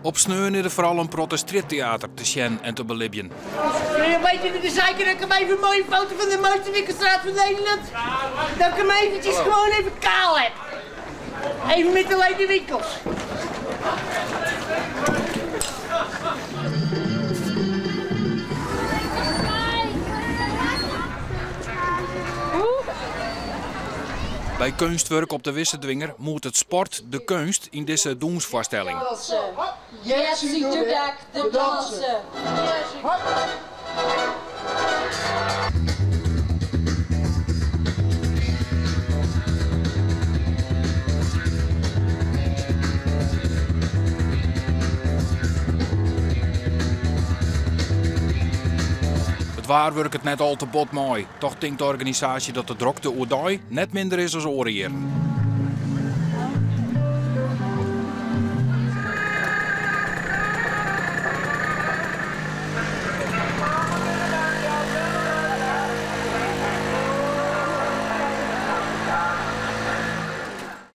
Op sneon is der foaral in protte strjitteater te sjen en te belibjen. Een beetje de zeiker dat ik hem even een mooie foto van de mooiste winkelstraat van Nederland. Dat ik hem eventjes gewoon even kaal heb. Even met alleen de winkels. By Keunstwurk op de Wissendwinger moetet it sport de keunst yn dizze dûnsfoarstelling. It waar wurket net al te bot mei. Toch tinkt de organisaasje dat de drokte oerdei net minder is as oare jierren.